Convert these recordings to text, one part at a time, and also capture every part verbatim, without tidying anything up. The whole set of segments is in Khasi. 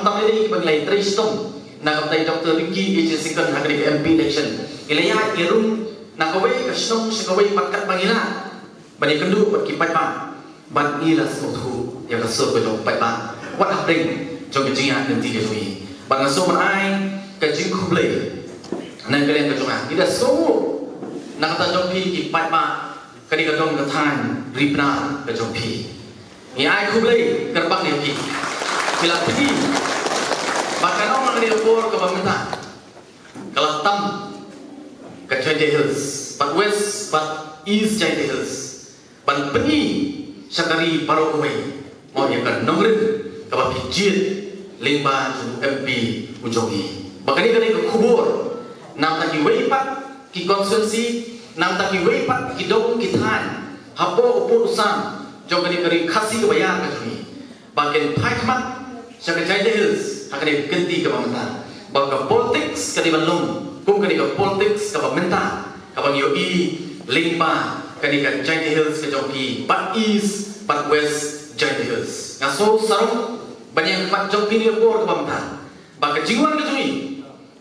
Tam lei ki ba ngi la ïatrei shitom na ka bynta i Doctor Ricky A J Syngkon ha kane ka M P election. Ngi la ïaid ïa rung na kawei ka shnong sha kawei pat katba ngi lah ban ïakynduh bad ki paidbah. Bad ngi la sngewthuh ïa ka sur ka jong u paidbah wat hapdeng jong ka jingïaid lynti ka jong ngi. Bad nga sngewbha ban ai ka jingkhublei na ka liang ka jong nga. Ngi da sngewthuh na ka bynta jong phi ki paidbah, kane ka dong ka thaiñ Ri Bnar ka jong phi. Ngi ai khublei kyrpang ïa phi. Phi la phi bad ka nong na kane ka por kaba mynta ka la tam ka Jaintia Hills bad West bad East Jaintia Hills ban pyni sha ka ri baroh kawei mo ïa ka nongrim kaba phi jied lyngba jong u M P u jong ngi. Ba kane kane ka khubor na ka bynta kiwei pat ki constituency, na ka bynta kiwei pat ki dong ki thaiñ hapoh u pud u sam jong kane ka ri Khasi kaba ïar ka jong ngi. Ba kin phai khmat sha ka Jaintia Hills ha kane ka kynti kaba mynta. Ba ka politics ka dei ban long kum kane ka politics kaba mynta kaba ngi ïohi lyngba kane ka Jaintia Hills ka jong phi bad East bad West Jaintia Hills. Nga sngew sarong ban ïeng khmat jong phi ha kane ka por kaba mynta. Ba ka jingwan ka jong ngi,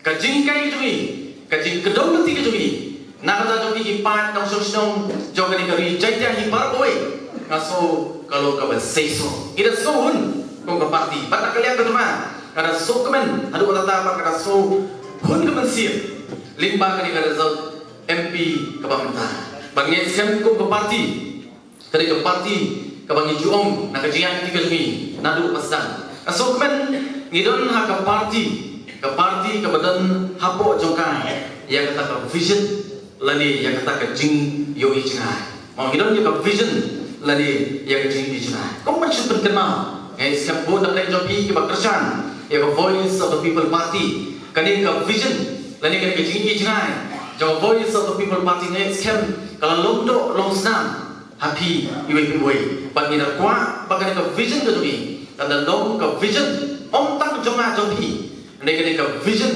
ka jinghikai ka jong ngi, ka jingkdew lynti ka jong ngi na ka bynta jong phi ki paid nongshong shnong jong kane ka ri Jaintia hi baroh kawei, nga sngew ka long kaba seisoh. Ngi da sngewhun kum ka party bad na ka liang ka jong nga, nga da sngewkmen haduh katta bad nga da sngewhun ka mynsiem lyngba kane ka result M P kaba mynta. Bad ngi skhem kum ka party ka dei ka party kaba ngi ju ong na ka jingïaid lynti ka jong ngi naduh ba sdang. Nga sngewkmen ngi don ha ka party, ka party kaba don hapoh jong ka ïa kata ka vision lane ïa kata ka jingïohi jngai. Mo ngi don ïa ka vision lane ïa ka jingïohi jngai. Kum ban shu pynkynmaw, nga ngeit skhem bun na pdeng jong phi kiba kyrshan ïa ka Voice of the People Party. Kane ka vision lane kane ka jingïohi jngai jong ka Voice of the People Party nga ngeit skhem ka la long doh long snam ha phi iwei pa iwei. Bad ngi da kwah ba kane ka vision ka jong ngi kan da long ka vision ym tang jong nga jong phi, hynrei kane ka vision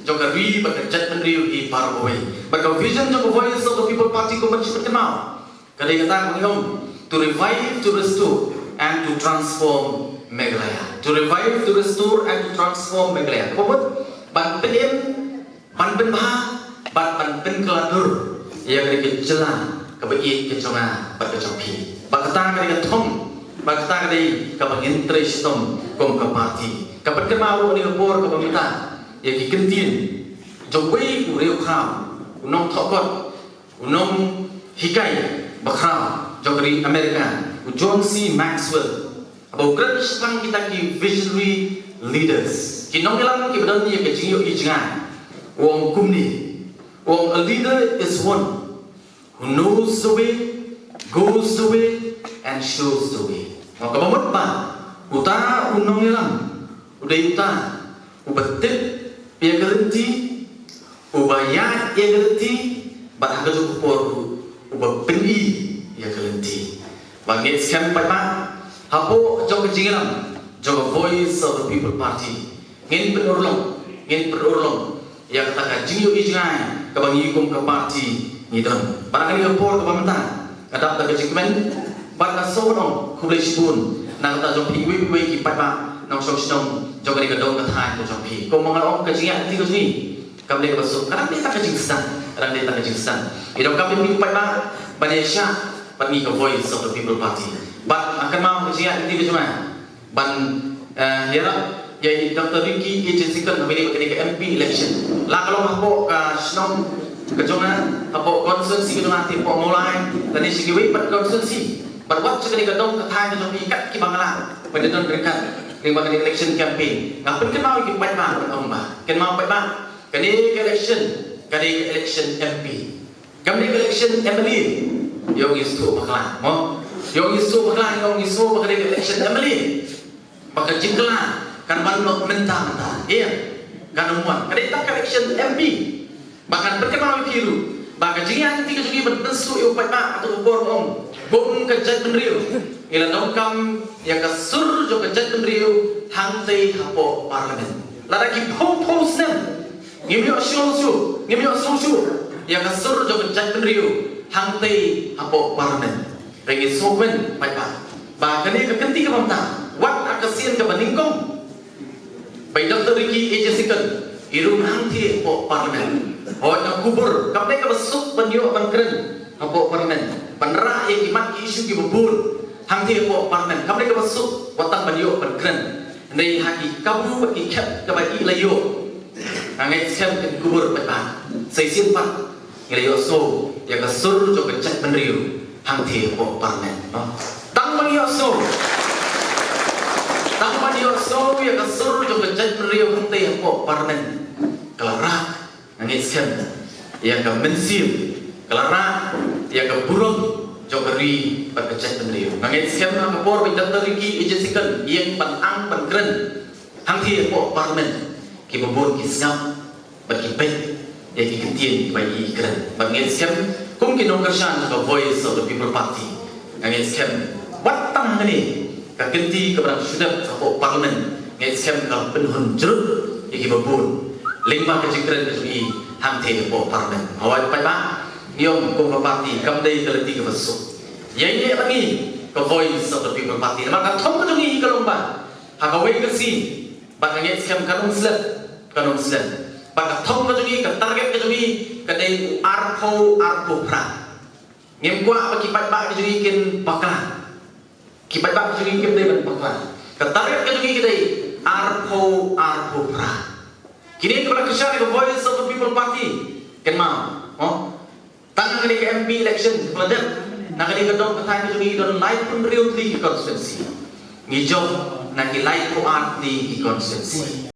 jong ka ri bad ka jaitbynriew hi baroh kawei. Bad ka vision jong ka Voice of the People Party kum ban shu pynkynmaw ka dei kata kaba ngi ong, to revive, to restore and to transform Meghalaya. To revive, to restore and to transform Meghalaya. Kaba mut ban pynim, ban pynbha bad ban pynkylla dur ïa kane ka jylla kaba ïeit ka jong nga bad ka jong phi. Bad kata ka dei ka thong, bad kata ka dei kaba ngin trei shitom kum ka party. Ka pynkynmaw ruh ha kane ka por kaba mynta ïa ki kyntien jong uwei u riewkhraw, u nongthoh kot, u nonghikai bakhraw jong ka ri Amerika, u John C Maxwell, haba u kren shaphang kita ki visionary leaders, ki nongïalam kiba don ïa ka jingïohi jngai, u ong kumne, u ong, "A leader is one who knows the way, goes the way and shows the way." Mo, kaba mut ba uta u nongïalam u dei uta uba tip ïa ka lynti, uba ïaid ïa ka lynti, bad ha kajuh ka por ruh uba pyni ïa ka lynti. Ba ngeit skhem paidbah, hapoh jong ka jingïalam jong ka Voice of the People Party, ngin pynurlong, ngin pynurlong ïa kata ka jingïohi jngai kaba ngi kum ka party ngi don. Bad ha kane ka por kaba mynta nga dap da ka jingkmen bad nga sngewbha ban ong khublei shibun na ka bynta jong phi iwei pa iwei ki paidbah nongshong shnong jong kane ka dong ka thaiñ ka jong phi. Kumba nga ong, ka jingïaid lynti ka jong ngi kam dei kaba suk, ka dang dei tang ka jingsdang, ka dang dei tang ka jingsdang. Ngi donkam ïa phi ki paidbah ban ïaishah bad ngi ka Voice of the People Party. Bad nga kynmaw ka jingïaid lynti ka jong nga ban, eh, ïarap ïa i Doctor Ricky A J Syngkon haba ïaleh bad kane ka M P election. La ka long hapoh ka shnong ka jong nga, hapoh constituency ka jong nga, te hapoh Mawlai lane sha kiwei pat constituency. Bad wat sha kane ka dong ka thaiñ ka jong ngi kat kiba nga lah ban ïadon ryngkat lyngba kane ka election campaign, nga pynkynmaw ïa ki paidbah ban ong ba, kynmaw paidbah, kane ka election ka dei ka election M P. Kam dei ka election M L A. Ïoh ngi sngewthuh bakla, mo? Ïoh ngi sngewthuh bakla, ïoh ngi sngewthuh ba ka dei ka election M L A. Ba ka jingkylla kan wan noh mynta mynta. Ïa, kan ym wan. Ka dei tang ka election M P. Ba ngan pynkynmaw ïa phi ruh ba ka jingïaid lynti ka jong ngi ban pynsngewthuh ïa u paidbah ha kato ka por, ong, kum ka jaitbynriew ngi la donkam ïa ka sur jong ka jaitbynriew hangtei hapoh Parliament. Lada ki phew phew snem ngim ïoh sngewsih, ngim ïoh sngewsih ïa ka sur jong ka jaitbynriew hangtei hapoh Parliament. Hynrei ngi sngewkmen paidbah ba kane ka kynti kaba mynta, wat ha ka sien kaba nyngkong, Kan i rung hangthie hapoh parliament. Hooid, nga kubur kam dei kaba suk ban ïoh ban kren hapoh parliament, ban rah ïa ki mat ki issue kiba bun hangthie hapoh parliament. Kam dei kaba suk wat tang ban ïoh ban kren. Hynrei ha ki kabu bad ki khep kaba i la ïoh, nga ngeit skhem kin kubur paidbah. Sa shisien pat ngi la ïohsngew ïa ka sur jong ka jaitbynriew hangthie hapoh parliament, no? Tang ban ïohsngew, tang ban ïohsngew ïa ka sur jong ka jaitbynriew hangthie hapoh parliament, ka la rah, nga ngeit skhem, ïa ka mynsiem, ka la rah ïa ka burom jong ka ri bad ka jaitbynriew. Nga ngeit skhem ha ka por ba i Doctor Ricky A J Syngkon i ïeng ban ang ban kren hangthie hapoh parliament, kiba bun ki sngap bad ki peit ïa ki ktien kiba i kren. Bad ngeit skhem kum ki nongkyrshan jong ka Voice of the People Party, nga ngeit skhem wat tang hangne, ka kynti kaba dang shu dep hapoh parliament, ngeit skhem ka pynhun jrut ïa kiba bun lyngba ka jingkren ka jong i hangthie hapoh parliament. Hooid paidbah, ngi ong kum ka party kam dei ka lynti kaba suk. Ïa ine ba ngi ka Voice of the People Party, namar ka thong ka jong i ka long ba ha kawei ka sngi, bad nga ngeit skhem kan ym slem, kan ym slem. Bad ka thong ka jong i, ka target ka jong i ka dei u arphew, arphew phra. Ngim kwah ba ki paidbah ka jong i kin bakla. Ki paidbah ka jong i kim dei ban bakla. Ka target ka jong i ka dei arphew, arphew phra. Kine kiba la kyrshan ïa ka Voice of the People Party, kynmaw, oh, tang na kane ka M P election ba la dep, na kane ka dong ka thaiñ ka jong i don laiphew hynriew tylli ki constituency. Ngi jop na ki laiphew ar tylli ki constituency.